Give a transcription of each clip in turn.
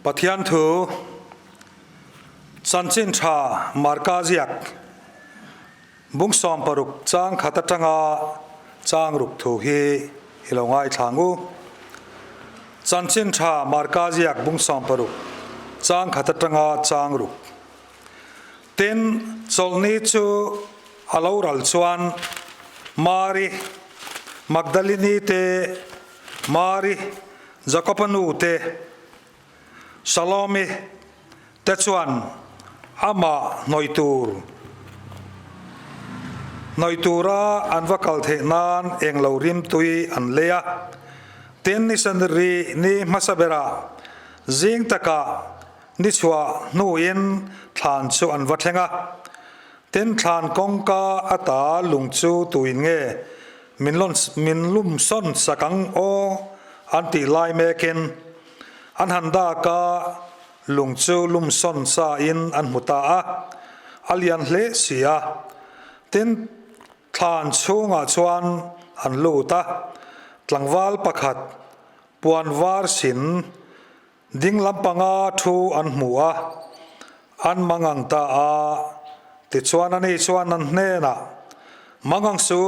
Pathian thu Chanchin Tha Marka ziak bung 60 chang khat atanga chang ruk thu hi i lo ngaithla ang u. Chanchin Tha Marka ziak bung 60 chang khat atanga chang ruk. Tin, chawlhni chu a lo ral chuan Mari Magdalini te, Mari Jakoba nu te, Salomi te chuan amah hnawih tur hnawih tura an va kal theih nan englo rimtui an lei a. Tin, ni ni hmasa berah zing takah Ni chhuah hnuin thlan chu an va thleng a, tin thlan kawngka ata lung chu tuin nge min lawn min lum sawn sak ang aw an tih lai mekin an han dak a, lung chu lum sawn sa in an hmu ta a, a lian hle si a, tin thlan chhungah chuan an lut a, tlangval pakhat puan var sin Ding lampanga thu an hmu a, an mangang ta a. Tichuan ani chuan an hnenah, Mangang su,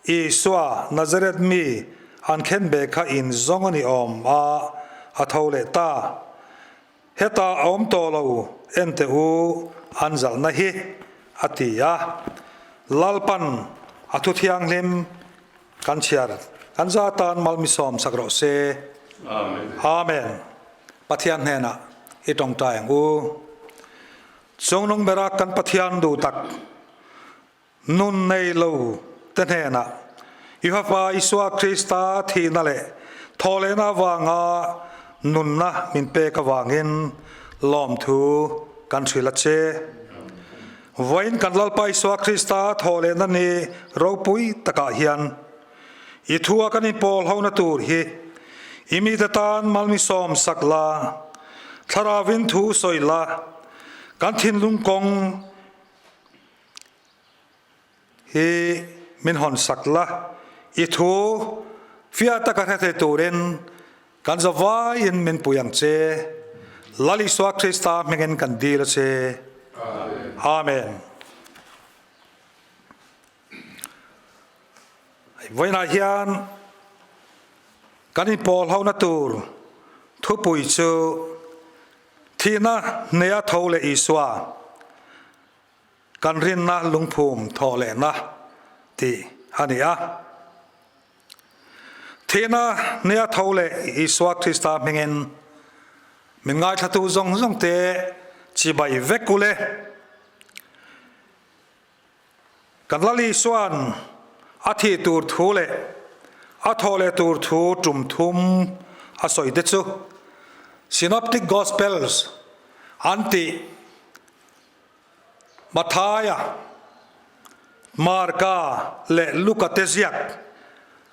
Isua, Nazareth mi an khen ve kha in zawng a ni awm a, a tho leh ta. Hetah a awm tawh lo, en teh u, an zalhna hi, a ti a. Lalpan a thu thianghlim Kan chhiar kan za tan malmisawm sak rawh se. Amen. Pathian hnenah i tawngtai ang u. Chungnung bera kan Pathian duh tak nun nei lo te hnenah i Fapa Isua Krista thihna leh thawhlehna avanga nunna min pek avangin lawmthu kan hrilh a che. Vawiin kan Lalpa Isua Krista thawhlehna ni ropui takah hian i thua kan inpawl hona tur hi i mite tan malmisawm sak la, Thlarauvin thu sawi la, kan thinlung kawng hi min hawn sak la, i thu fiah taka hre thei turin kan zavaiin min pui ang che. Lal Isua Krista hmingin kan dil a che. Amen. Vawiinah hian kan inpawl hona tur thupui chu thihna hneha tho leh Isua. Kan rinna lungphum thawh lehna tih a ni a. Thihna nia tho leh Isua Krista hmingin min ngaithlatu zawng zawng te chibai vek u le. Kan Lal Isua'n a thih tur thu leh a thawh leh tur thu tum thum a sawi te chu Synoptic Gospels an tih Mathaia, Marka leh Luka te ziak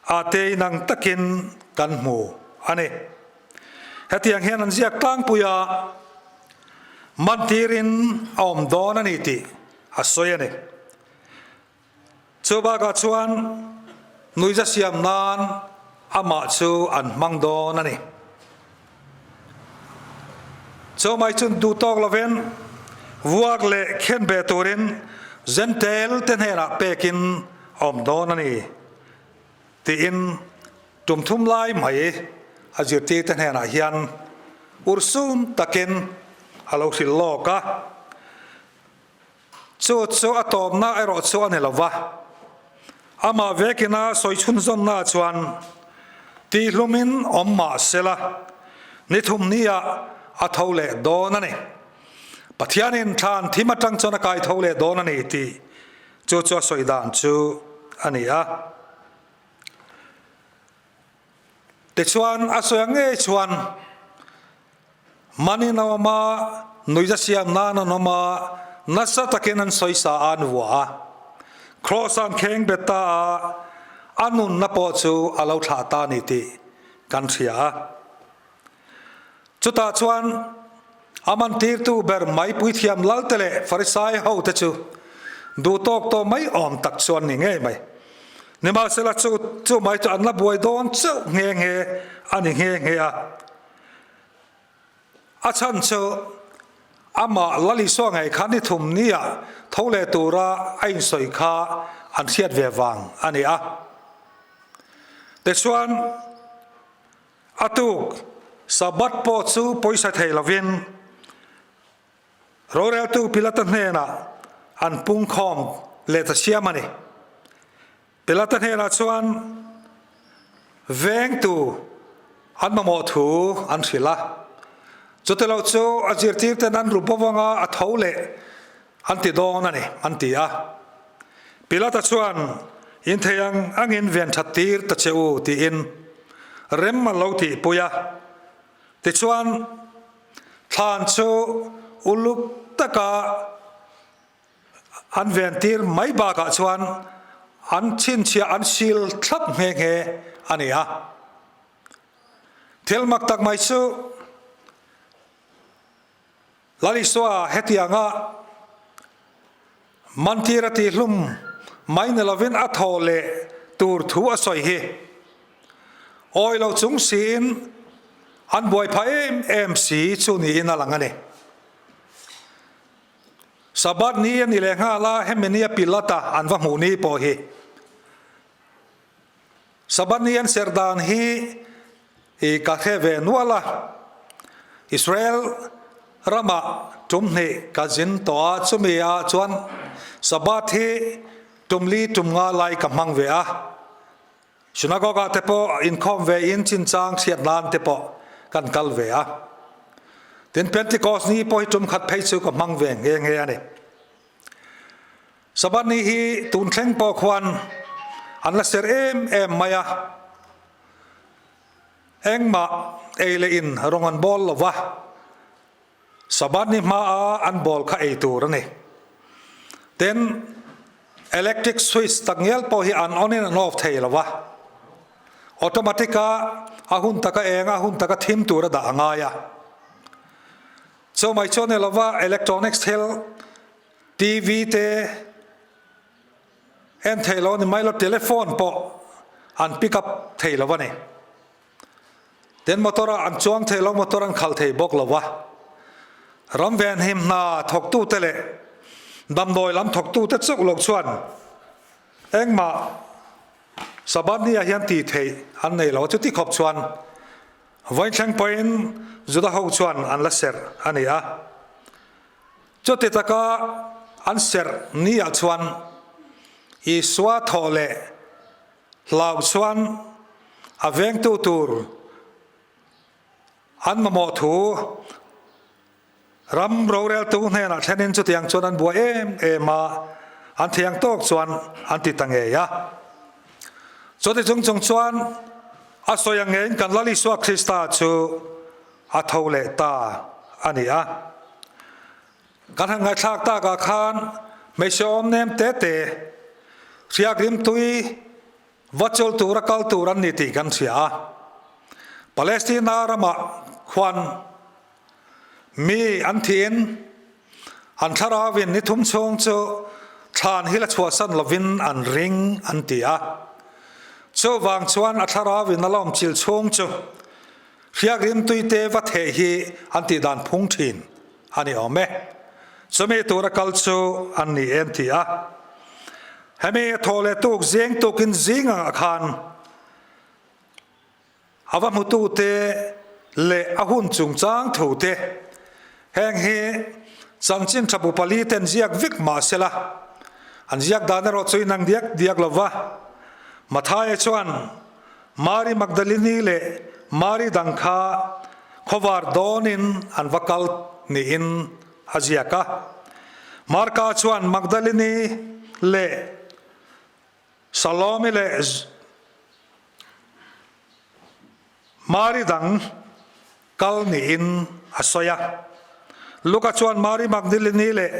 ah te inang takin kan hmu a ni. Hetiang hian an ziak tlangpui a, mantirin a awm dawn a ni tih a sawi a ni. Chu bakah chuan nuihza siam nan amah chu an hmang dawn a ni. Chu mai chun duh tawk lovin vuak leh khen ve turin Jentail te hnenah pekin a awm dawn a ni tiin tum thum lai mai a zirtirte hnenah hian urhsun takin a lo hrilh lawk a. Chu chu a tawpna erawh chu a ni lo va, amah vekina sawi chhunzawmna chuan tihlumin awm mah sela, ni thum niah a tho leh dawn a ni. Pathianin thlan thim atang chuan a kai tho leh dawn a ni tih chu chu a sawi dan chu a ni a. Tichuan a sawi ang ngei chuan Manin a awm a, nuihza siam nan an awm a, nasa takin an sawisa a an vuah a. Kraws an kheng bet ta a, a nunna pawh chu a lo thlah ta a ni tih kan hria a. Chutah chuan a mantirtu ber mai puithiam Lalte leh Farisai hote chu duhtawk tawh mai awm tak chuan ni ngei mai. Nimahsela chu chu mai chu an la buai dawn chauh nghe nghe a ni nghe nghe a. A chhan chu amah Lal Isua ngei kha ni thum nia tho leh tura a insawi kha an hriat ve vang a ni a. Tichuan, a tuk Sabbath pawh chu pawisa thei lovin roreltu Pilata hnenah an pungkhawm leh ta siam a ni. Pilata hnenah chuan vengtu an mamawh thu an hrilh a, chutilo chu a zirtirten an ru bawk anga a tho leh an ti dawn a ni, an ti a. Pilata chuan, In thei ang angin ven that tir ta che u, tiin rem a lo tihpui a. Tichuan, thlan chu uluk taka An ventir mai bakah chuan an chhinchhiah an sil thlap nghe nghe a ni a. Thil mak tak mai chu Lal Isua hetianga mantir a tihhlum mai ni lovin a thaw leh tur thu a sawi hi awi lo chung siin an buai phah em em si chu niin a lang a ni. Sabbath ni a ni leh nghal a, hemi nia Pilata an va hmuh ni pawh hi. Sabbath ni an serh dan hi i ka hre ve nual a, Israel ramah tum hnih ka zin tawh a, chumi ah chuan Sabbath hi tum li tum nga lai ka hmang ve a. Synagogue ah te pawh inkhawm ve in chinchang hriat nan te pawh kan kal ve a. Tin Pentecost ni pawh hi tum khat phei chu ka hmang ve nghe nghe a ni. Sabbath ni hi tun thleng pawh khuan an la ser em em mai a. Engmah ei leh in rawng an bawl lo va. Sabbath ni hmaa an bawl kha ei tur a ni. Tin, electric switch takngial pawh hi an on in an off thei lo va, automatic a a hun taka eng a hun taka thim tur a dah a ngai a. Chu mai chu a ni lo va, electronics thil TV te en thei lo a ni mai lo, telephone pawh an pick up thei lo a ni. Tin motor ah an chuang thei lo, motor an khalh thei bawk lo va. Ram venhim hna thawktute leh damdawi lam thawktute chauh lo chuan engmah Sabbath ni ah hian tih theih an nei lo. Chuti khawp chuan vawiin pawhin Juda ho chuan an la serh a ni a. Chuti taka an serh ni ah chuan Isua thawh leh Hlau chuan a vengtu tur an mamawh thu ram roreltu hnenah thlenin chutiang chuan an buai em em a, an thiang tawk chuan an ti ta ngei a. Chuti chung chung chuan a sawi ang ngeiin kan Lal Isua Krista chu a tho leh ta a ni a. Kan han ngaihthlak takah khan hmeichhe awm nem te te hriak rimtui va chawl tura kal tur an ni tih kan hria a. Palestina ramah khuan mi an thiin an thlarauin ni thum chhung chu thlan hi la chhuahsan lovin an ring an ti a. Chuvang chuan a thlarauin a lawm chil chhung chu hriak rimtui te va theh hi an tih dan phung thin. A ni awm e. Chumi tura kal chu an ni em ti a. Hemi a thaw leh tuk zing tukin zing angah khan a va hmutute leh a hun chungchang thute heng hi chanchin tha bu pali ten ziak vek mah sela an ziak dan erawh chu inang diak diak lo va. Mathaia chuan Mari Magdalini leh Mari dang kha khawvar dawnin an va kal niin a ziak a. Marka chuan Magdalini leh Salomi leh Mari dang kal niin a sawi a. Luka chuan Mari Magdalini leh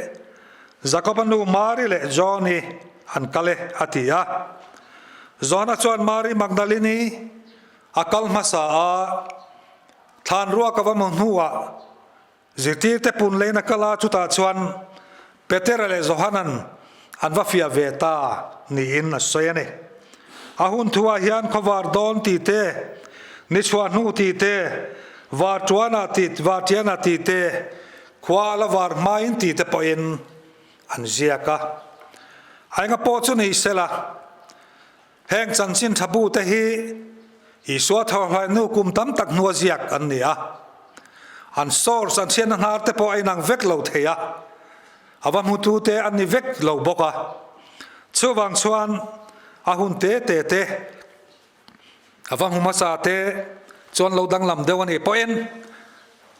Jakoba nu Mari leh John-i an kal e a ti a. John-a chuan Mari Magdalini a kal hmasa a, thlan ruak a va hmu hnuah zirtirte pun leiin a kal a, chutah chuan Petera leh Johanan an va fiah ve ta niin a sawi a ni. A hun thuah hian khawvar dawn tih te, ni chhuah hnu tih te, Varṭuanah tih, Varṭianah tih te, khua a la var hmain tih te pawhin an ziak a. A enga pawh chu ni sela, heng chanchin ṭha bu te hi Isua thawhhlai hnu kum tam tak hnua ziak an ni a. An source, an chhiatna hnar te pawh a inang vek lo thei a, a va hmutu te an ni vek lo bawk a. Chuvang chuan a hun te te te, A va hmu hmasa te chuan lo danglam deuh a nih pawhin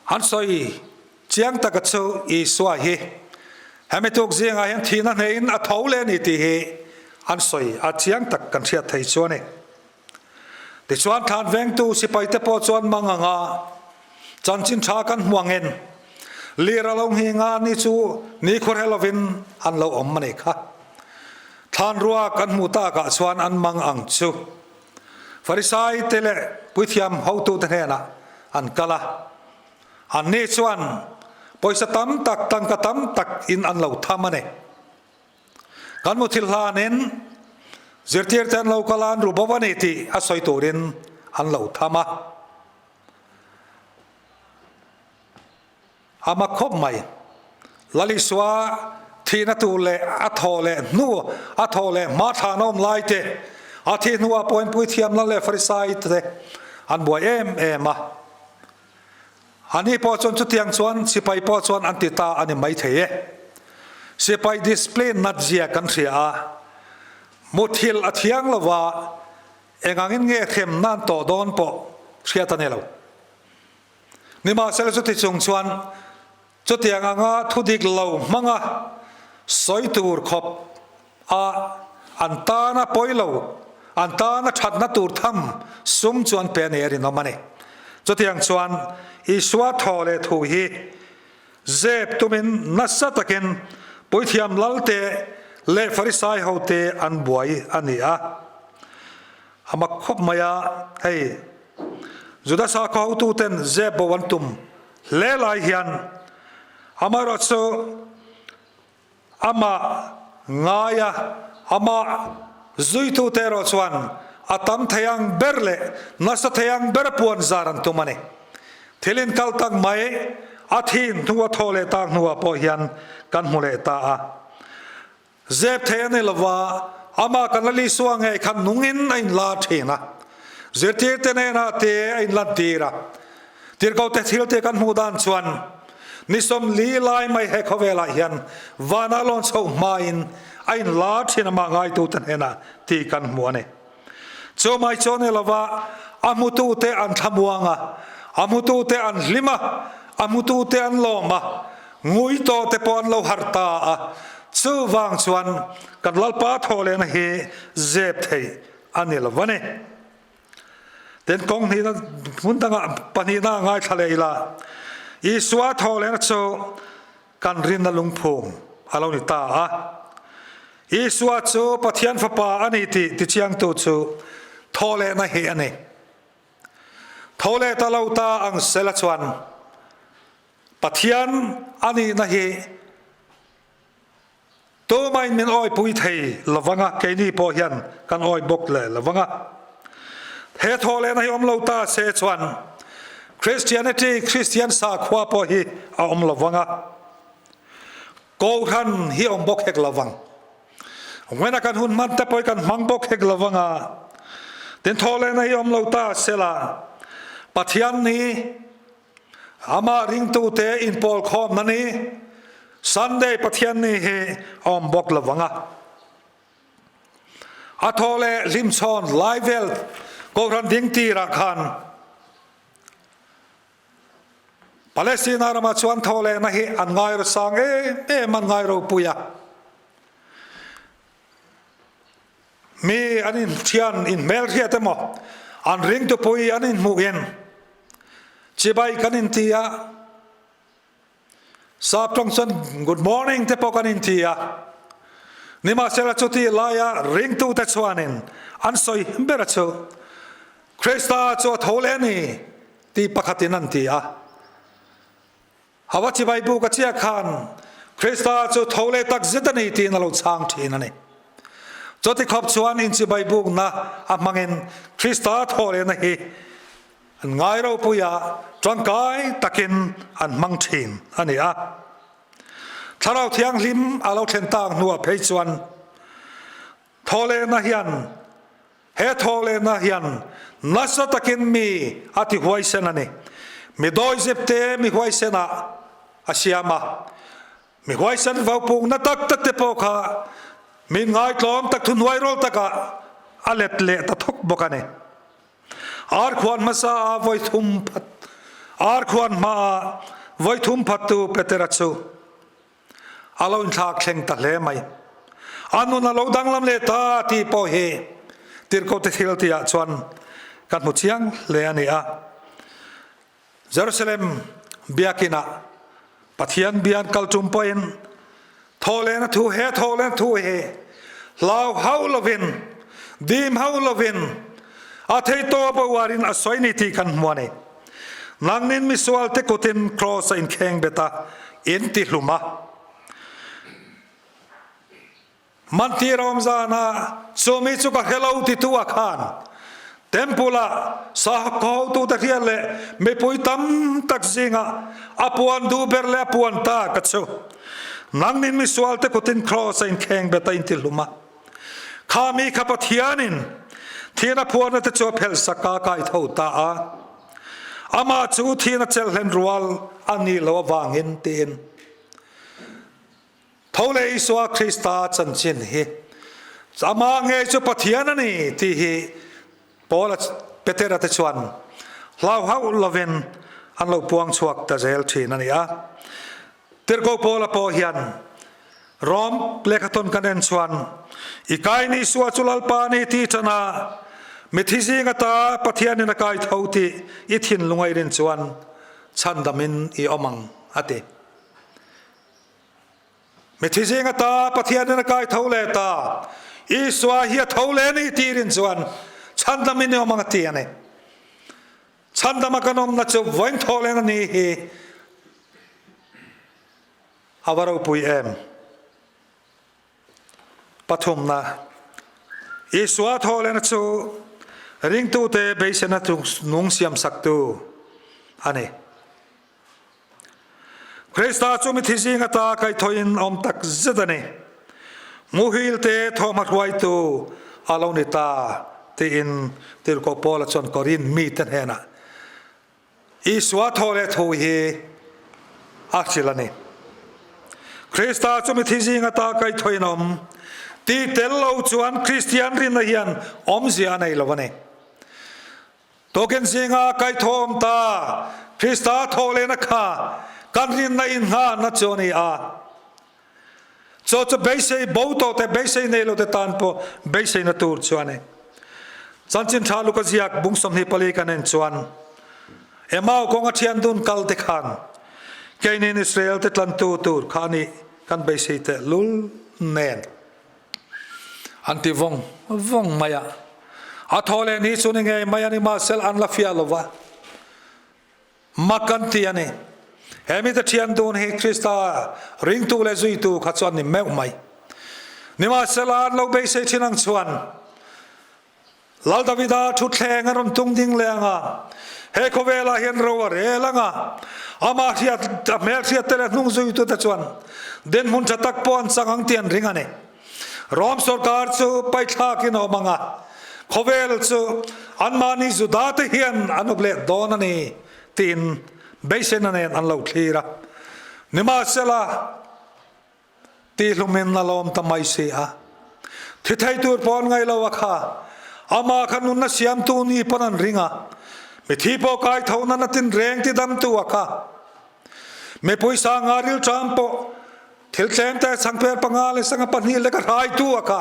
an sawi chiang taka chu Isua hi hemi tuk zingah hian thihna hneihin a tho leh a ni tih hi an sawi a chiang tak kan hriat thei chu a ni. Tichuan thlan vengtu sipaite pawh chuan mang anga chanchin tha kan hmu angin lir a lo nghing a ni chu nikhua hre lovin an lo awm a nih kha. Thlanrua kan hmuh takah chuan an mang ang chu. Farisai te leh puithiam hotute hnenah an kal a, anni chuan pawisa tam tak, tangka tam tak in an lo tham a ni. Kan muthilh hlanin zirtirte an lo kal a, an ru bo a ni tih a sawi turin an lo tham a. A mak khawp mai. Lalisua thihna tur leh a thawh leh hnu, a thawh leh hma thlan awm lai te, a thih hnuah pawhin puithiam lal leh Farisai te an buai em em a. Ani pawh chuan chutiang chuan sipai pawh chuan an ti ta a ni maithei e. Sipai discipline nat zia kan hria a, muthilh a thiang lova engangin nge hremna an tawh dawn pawh hriat a ni lo. Nimahsela chuti chung chuan chutiang anga thu dik lo hmanga sawi tur khawp a an tana pawi lo, an tana thatna tur tham sum chu an pe a ni a rinawm a ni. Chutiang chuan Isua thaw leh thu hi zep tumin nasa takin Puithiam Lalte leh Farisai hote an buai a ni a. A mak khawp mai a, hei Juda sakhaw hotuten zep bo an tum hle lai hian amaherawh chu amah ngaia amah zuitute erawh chuan a tam thei ang ber leh nasa thei ang ber puan zar an tum a ni. Thil inkal tak mai a thin hnu a thaw leh tak hnuah pawh hian kan hmu leh ta a. Zep thei a ni lova, amah kan la Lisua ngei khan nungin a inla thin a, zirtirte hnenah te a inlantir a. Tirhkohte thilte kan hmuh dan chuan ni 40 lai mai he khawvelah hian vanah lawn chhoh hmain a inla thin amah ngaitute hnenah tih kan hmu a ni. Chu mai chu a ni lova, a hmutute an thlamuang a, a hmutute an hlim a, a hmutute an lawm a, ngui tawh te pawh an lo harh ta a, chuvang chuan kan Lalpa thawhlehna hi zep theih a ni lo a ni. Tin, kawng hnihna hmun dangah pahnihna a ngaithla leh ila, Isua thawhlehna chu kan rinna lungphum a lo ni ta a. Isua chu Pathian Fapa a ni tih tichiangtu chu thawhlehna hi a ni. Tho leh ta lo ta ang sela chuan Pathian a nihna hi tumain min awipui thei lovang a, keini pawh hian kan awi bawk leh lovang a. He thawhlehna hi awm lo ta se chuan Christianity, Kristian sakhua pawh hi a awm lovang a, Kohhran hi awm bawk hek lovang. Ngwena kan hun hman te pawh hi kan hmang bawk hek lovang a, tin thawhlehna hi awm lo ta sela Pathian ni Amah ringtute inpawl khawmna ni, Sunday Pathian ni hi a awm bawk lo vang a. A thaw leh hlimchhawn lai vel Kohhran ding tirah khan Palestina ramah chuan thaw lehna hi an ngai ro sang em em, an ngai ropui a. Mi an inthian inhmelhriat emaw, an ringtupui an inhmuhin chibai kan inti a, sap tawng chuan good morning te pawh kan inti a. Nimahsela chutih laia ringtute chuanin an sawi ber a chu, Krista chu a tho leh a ni tih pakhatin an ti a. Hava chibai buk a chiah khan Krista chu tho leh tak zet a ni tiin a lo chhang thin a ni. Chuti khawp chuan inchibai bukna a hmangin Krista thaw lehna hi An ngai ropui a, tangkai takin an hmang thin a ni a. Thlarau Thianghlim a lo thlen tak hnuah phei chuan thawhlehna hian he thawhlehna hian nasa takin mi a ti huaisen a ni. Mi dawizep te mi huaisenah a siam a. Mi huaisen vaupungna tak tak te pawh kha mi ngaitlawm tak thuhnuai rawl takah a let leh ta thawk bawk a ni. Ar khuan hmasa ah voi thum phat ar khuan hma ah voi thum phattu Petera chu a lo inthlak thleng ta hle mai. A nun a lo danglam leh ta tih pawh hi Tirhkohte thil tihah chuan kan hmu chiang hle a ni a. Jerusalem biakinn ah Pathian bia an kal tum pawhin thawhlehna thu he thawhlehna thu hi hlau hauh lovin dim hauh lovin a theitawp a uarin a sawi ni tih kan hmu a ni. Nangnin misualte kutin kraws a inkheng bet a, in tihlum a. Mantir a awm zana chumi chu ka hre lo titu a khan Temple-ah sakhaw hotute hriat leh mipui tam tak zingah a puan duh ber leh a puan ta ka chu nangnin misualte kutin kraws a inkheng bet a intihlum a. Kha mi kha Pathianin thihna phuarna te chu a phelh sak a kai tho ta a. Amah chu thihna chelhlen rual a nih loh avangin tiin. Tho leh Isua Krista chanchin hi amah ngei chu Pathian a ni tih hi Paula Petera te chuan hlau hauh lovin an lo puang chhuak ta zel thin a ni a. Tirhkoh Paula pawh hian Rom lehkhathawn kan en chuan i kain Isua chu Lalpa a ni tih tan a, mithi zing ata Pathianin a kai tho tih i thinlung a i rin chuan chhandamin i awm ang a ti. Mithi zing ata Pathianin a kai tho leh ta. Isua hi a tho leh ni tirin chuan chhandam in i awm ang a ti a ni. Chhandama kan awmna chu vawiin tho leh na ni hi a va ropui em. Pathumna, Isua tho lehna chu ringtute beisena nung siamsaktu a ni. Krista chu mithi zing ata kaihthawhin a awm tak zet a ni. Muhilte thawhhma hruaitu a lo ni ta tiin Tirhkoh Paula chuan Korinth mite hnenah Isua thaw leh thu hi a hrilh a ni. Krista chu mithi zing ata kaihthawhin a awm tih tel lo chuan Kristian rinna hian awmzia a nei lo a ni. Token zinga kaithawm ta Krista thawhlehna kha kan rinna inngahna chu a ni a. Chaw chu beisei bo tawh te, beisei nei lo te tan pawh beiseina tur chu a ni. Chanchin tha Luka ziak bung 24 kan en chuan Emau kawnga thian dun kal te khan keinin Israel te tlantu tur kha a nih kan beisei teh lul nen. An ti vawng vawng mai a. A thaw leh ni chu ni ngei mai a ni, mahse an la fiah lo va. Mak an ti a ni. He mite thian dun hi Krista ringtu leh zuitu kha chu an ni meuh mai. Nimahsela an lo beisei thin ang chuan Lal Davida thutthleng a rawn tung ding leh ang a, he khawvelah hian ro a rel ang a, amah hriat, a hmel hriat te leh hnung zuitute chuan dinhmun tha tak pawh an chang ang tih an ring a ni. Rom sorkar chu paithlakin a awm ang a, khawvel chu anmahni Juda te hian an awp leh dawn a ni tiin beiseina nen an lo thlir a. Nimahsela, Tihlumin a lawm ta mai si a. Thi thei tur pawh an ngaih lo a kha. Amah kha nunna siamtu ni pawn an ring a. Mithi pawh kai tho nan a tin reng ti damtu a kha. Mipui sanga rilṭam pawh thil tlem te changper panga leh sanga pahnih lek a hraitu a kha.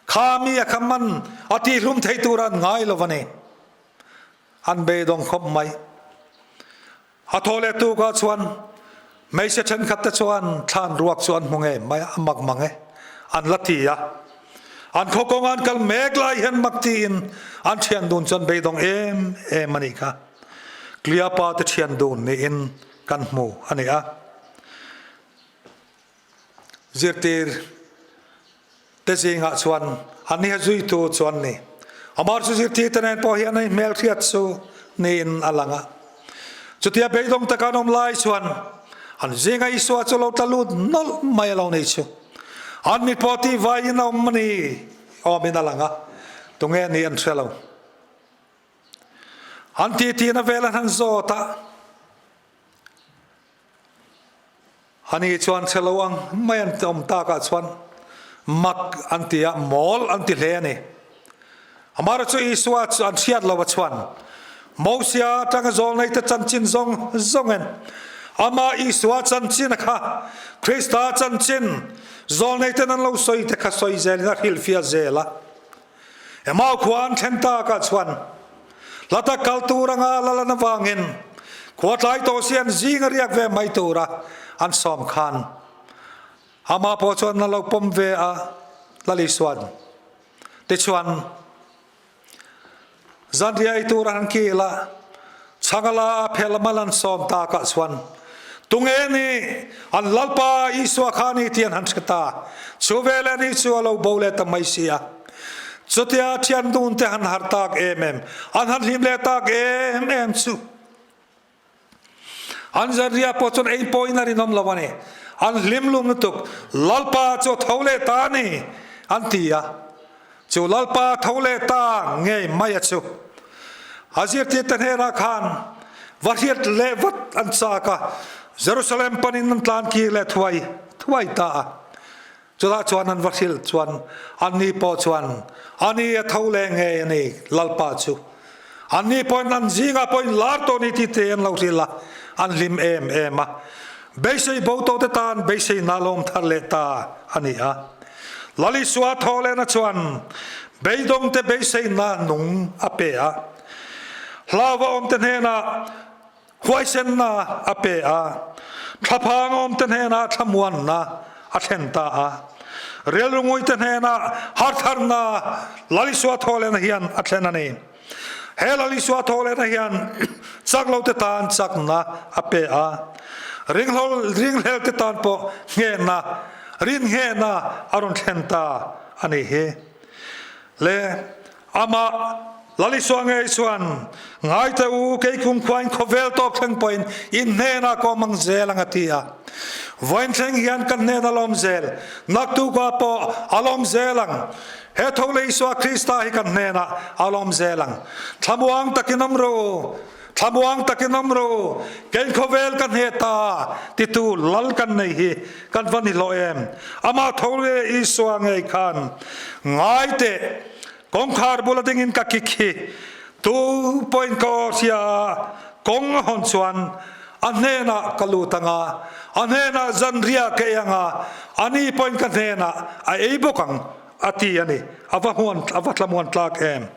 Kha mi a kha man a tihlum thei tur an ngai lo a ni. An beidawng khawp mai. A thaw leh tukah chuan hmeichhe thenkhat te chuan thlan ruak chu an hmu ngei mai a, a mak mang e, an la ti a. An khaw kawnga an kal mek lai hian mak tiin an thian dun chuan beidawng em em a nih kha. Kleopa te thian dun niin kan hmu a ni a. Zirtir te zingah chuan an ni a zuitu chu an ni. Amah chu zirtirte nen pawh hian a inhmelhriat chu niin a lang a. Chutia beidawng taka an awm lai chuan an zinga Isua chu lo tla lut nawlh mai a lo ni chu. An mit pawh tih vaiin a awm a ni awmin a lang a, tunge ni an hre lo. An tihtina vel an han zawt a. Ani chuan chhe lo ang mai an awm takah chuan mak an ti a, mawl an ti hle a ni. Amaherawhchu chu Isua chu an hriat lo a chuan Mosia atanga zawlneite chanchin zawng zawngin amah Isua chanchin a kha Krista chanchin zawlneiten an lo sawi te kha sawi zelin a hrilhfiah zel a. Emau khua an thlen takah chuan hla tak kal tur anga la lan avangin khua tlai tawh si an zing a riak ve mai tura an sawm khan amah pawh chuan a lo pawm ve a, Lal Isuan tichuan zanriah ei tur a han kil a, chhangala a phel mal an sawm takah chuan tunge ni an Lalpa Isua kha ni tih an han hre ta, chu veleh ni chu a lo bo leh ta mai si a. Chutia thian dun te han har tak em em, an han hlim leh tak em em chu an zanriah pawh chuan ei pawhin a rinawm lo a ni. An hlim lum lutuk, Lalpa chu a tho leh ta a ni, an ti a. Chu Lalpa tho leh ta ngei mai a chu. A zirtirte hnenah khan va hriat leh vat an chak a, Jerusalem panin an tlan kir leh thuai thuai ta a. Chutah chuan an va hrilh chuan anni pawh chuan, Ani a tho leh ngei a ni, Lalpa chu. Anni pawhin an zingah pawhin lar tawh ni tih te an lo hrilh a, an hlim em em a. Beisei bo tawhte tan beiseina lawm thar leh ta a ni a. Lal Isua tho lehna chuan beidawngte beiseina nung a pe a. Hlauva awmte hnenah Huaisenna a pe a, thlaphang awmte hnenah thlamuanna a thlen ta a. Rilru-nguite hnenah hartharna Lal Isua thawhlehna hian a thlen a ni. He Lal Isua thawhlehna hian chak lote tan chakna a pe a, ringhlelte tan pawh nghehna, ringhehna a rawn thlen ta a ni hi. Le Amah Lal Isua ngei chuan, Ngai teh u, kei kumkhuain khawvel tawp thleng pawhin in hnenah ka awm ang zel ang a ti a. Vawiin thleng hian kan hnen a lawm zel, naktukah pawh a lawm zel ang. He tho leh Isua Krista hi kan hnenah a lawm zel ang. Thlamuang takin awm rawh u, thlamuang takin awm rawh u, kei khawvel ka hneh ta titu Lal kan nei hi kan va ni hlawh em? Amah tho leh Isua ngei khan, Ngai teh, Kawngkhar bula dingin ka kik hi tu pawhin ka aw hria a, kawng a hawn chuan a hnenah ka lut ang a, a hnenah zanriah ka ei ang a, ani pawhin ka hnenah a ei bawk ang, a ti a ni. A va hmuan, a va thlamuan tlak em!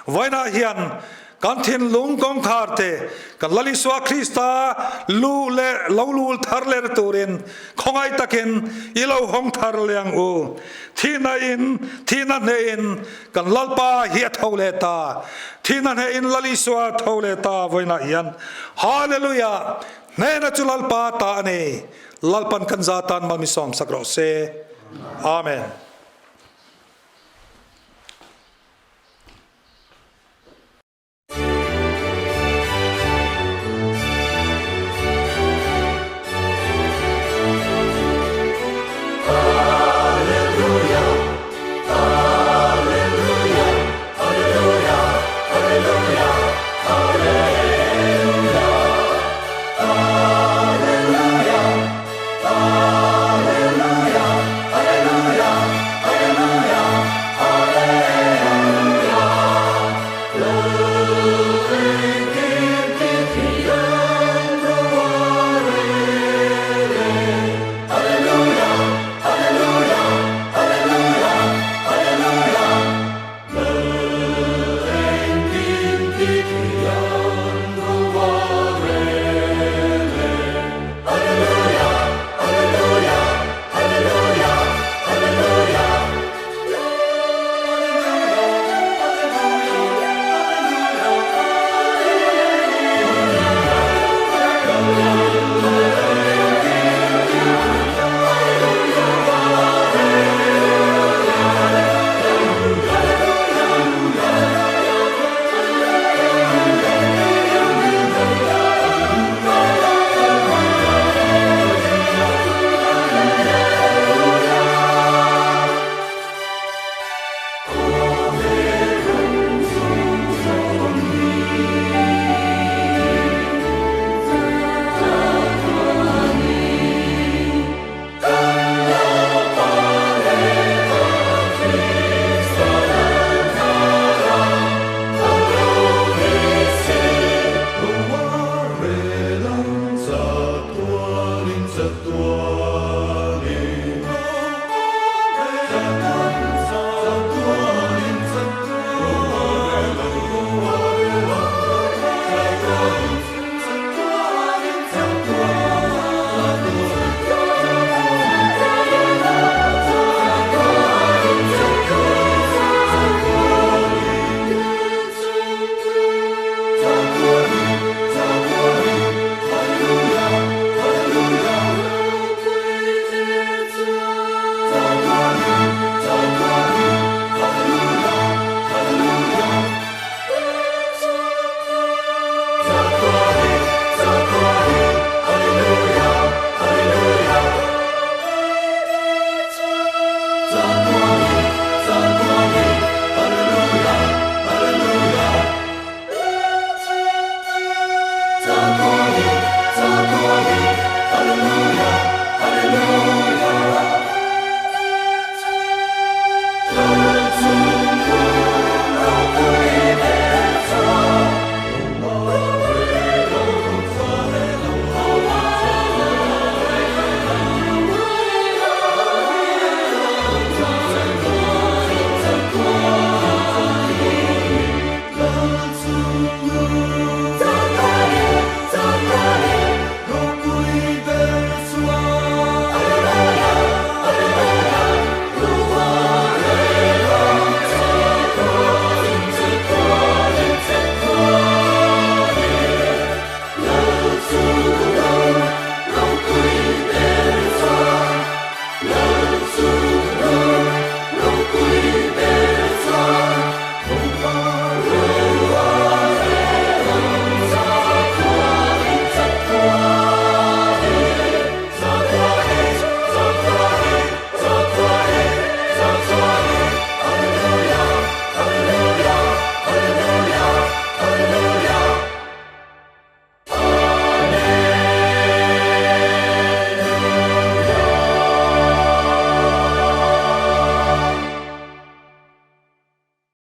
Vawiinah hian kan thinlung kawngkhar te kan Lal Isua Krista lu leh lo lul thar leh turin khawngaih takin i lo hawng thar leh ang u. Thihna in, thihna hnehin kan Lalpa hi a tho leh ta. Thihna hnehin Lal Isua a tho leh ta vawiinah hian. Hallelujah! Hnehna chu Lalpa ta a ni. Lalpan kan za tan mal mi sawmsak rawh se. Amen.